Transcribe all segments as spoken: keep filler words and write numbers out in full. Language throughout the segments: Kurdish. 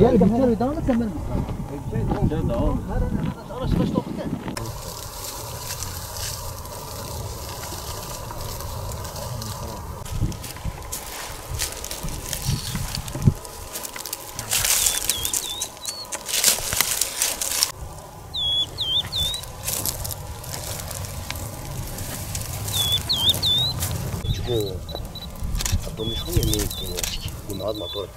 Çiko, domîş xwe yê nê kêlê çikî. Gunat motor.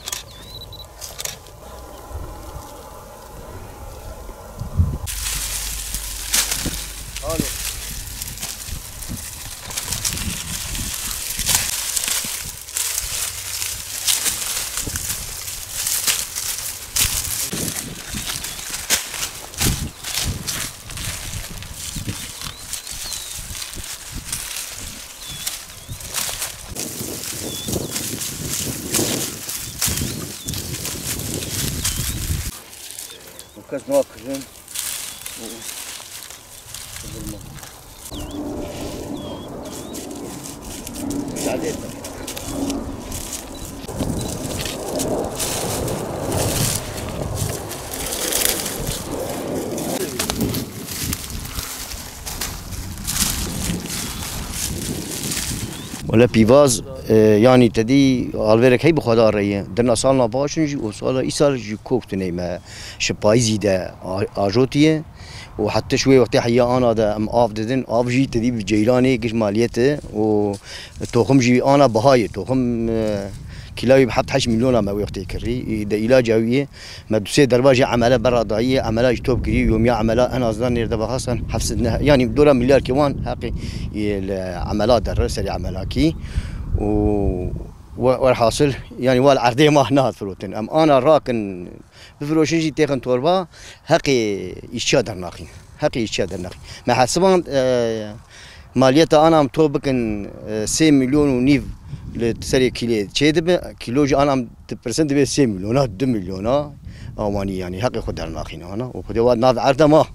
Alo. Û kes nakirin. Û, û, Wele pîvaz, e, yanî te dî alvêrek hey bi xwe da re ye. Dirna salna paşin jî û sala îsal ji kok tuney me ji payîzî de a-, ajotiye. Û heta ji wê wextê heya ana de em av didin. Av jî te dî bi ceyranê giş maliyet e û toxim jî ana biha ye. Toxim, e, kîla wî bi heft heşt milyona me wê wextê kirî. De îlaca wî ye. Me du sê derba jî emele berra dayî, emela jî top kirî, yomiya emela en azdan nêrde baxasan heft sed ne, yanî dora milyarkê wan heqê, e, li emela derre, serê emelakî. Û we-, werhasil, yanî wal erdê ma nehat firotin. Em ana rakin, bifiroşin jî têxin torba, heqê îşçiya dernaxîn. Heqê îşçiya dernaxîn. Me hesiban, e, Maliyeta ana em to bikin, e, sê milyon û nîv li serê kîlê çê dibe. Kîlo jî ana em dipirsin dibe sê milyona, du milyona awanî, yanî heqê xwe dernaxîne ana. Û xwedê wa nav erde ma.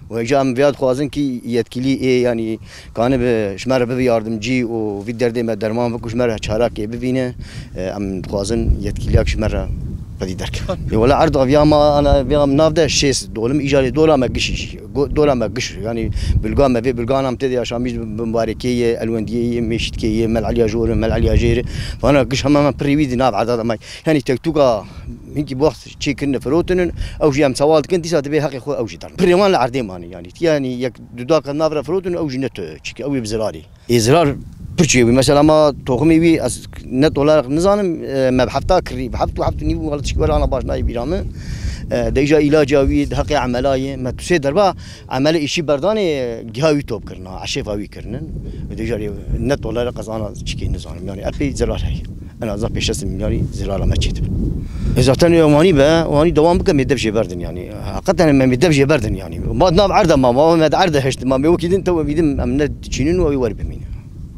Û hêja em vêya dixwazin kî yetkilî ê, yanî kanibe ji me re bibe yardimcî û vî derdê me derman bike û ji me re çarekê bibîne. E, em dixwazin yetkiliyak ji me re xwedî derke. Ê, wela erd aviya ma, ana, vê em nav de şêst dolim, îcarê dora me gişî jî. Go-, dora me giş, yanî bilga me, vê bilgana em tê de yaşamîş bi, bi mubarekê ye, elwendiyê ye, mêşîtkê ye, mel'eliya jor, mel'eliya jêr. Vana giş hema me pirî wî di nav erda de me. Yanî tektuka hinkî boxt çê kirine firotinin, ew jî em sewal dikin, dîsa dibê heqê xwe ew jî derin. Pirê wan li erdê mane, yanî. Yanî yek dudaka nav re firotinin, ew jî ne tu, çike ew ê bi zirarê. Ê zirar pir çê wî. Mesela ma toximê wî ez net olarak nizanim, e, me bi hefta kirî, bi heft û heft û nîv û wala tişkî were ana baş nayê bîra min. E, de îja îlaca wî, di heqê emela yê, me tu sê derba emele îşî berdanê, e, giha wî top kirina, eşêfa wî kirinin. Û de îja rê net olarak ez ana çikê nizanim. Yanî epey zirar heye. En azından pêş şêst milyarî zirara me çêtir. E, zaten e, wanî be, wanî dewam bike, me dev jê berdin yanî. Heqeten me, me dev jê berdin yanî. Ma di nav erde ma, ma me di erde hişt, ma me wekî din tewe bîdim, em ne diçînin û ew wer bimîne.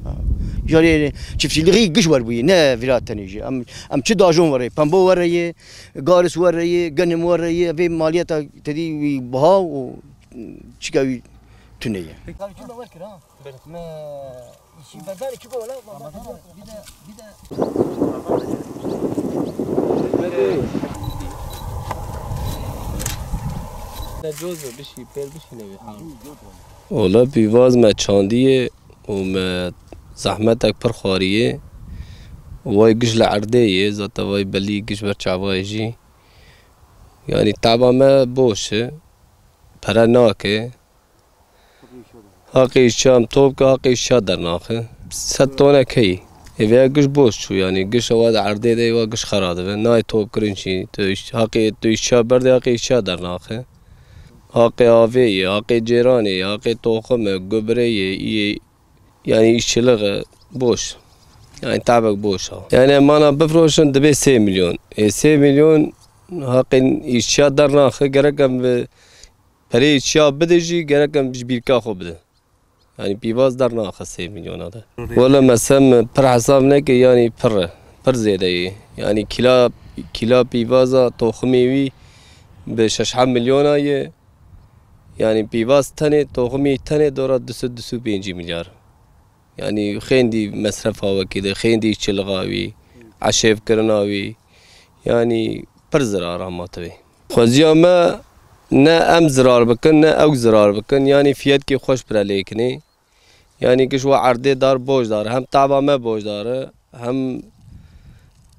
Ha. Jarê çiftçiliğî giş wer bûye, ne vira tenê jî. Em, em çi dajon were, pembo were ye, garis were ye, genim were ye, vê maliyeta tedî wî biha û çika wî tune ye. Peki. Me Şî berdanê çi gola? Bir de, bir de. Ne coz be, bişî, pêr bişî nevê. Ola pîvaz me çandiyê û me zehmetek pir xwariyê. Way giş li erdê yê, zaten way belî giş ber çavayê jî. Yanî teba me boş e, pere nake. Haqê îşçiya em top ke, haqê îşçiya dernaxe. Sed tone key. Ê vêya giş boş çû, yanî giş ewa di erdê de êwa giş xera dibe. Nayê top kirin jî. Tu îş-, haqê tu îşçiya berdê, haqê îşçiya dernaxe. Haqê avê ye, haqê cêranê ye, haqê toxim e, gubre ye, î ye. Yanî îşçilik e, boş. Yanî tabek boş ha. Yanî em ana bifroşin dibe sê milyon. Ê sê milyon haqê îşçiya dernaxe, gerek em bi Perê çiya bide jî gerek em ji bîrka xwe bide. Yanî pîvaz dernaxe sê milyona de. Wele me sem pir hesab neke, yanî pir e, pir zêde ye. Yanî kîla, kîla pîvaza toximê wî bi şeş heb milyona ye. Yanî pîvaz tenê, toximê tenê dora du sed du sed û pêncî milyar. Yanî xêndî mesrefa wekî de, xêndî çilixa wî, eşêvkirina wî. Yanî pir zirar a ma tevî. Xweziya me ne em zirar bikin, ne ew zirar bikin. Yanî fiyetkî xweş pire lêkinê. Yanî giş we erdê dar boş dar. Hem taba me boş dar e, hem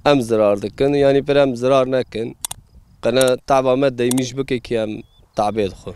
em zirar dikin. Yanî pir em zirar nekin. Qene taba me deymîş bike ki em tabê dixwe.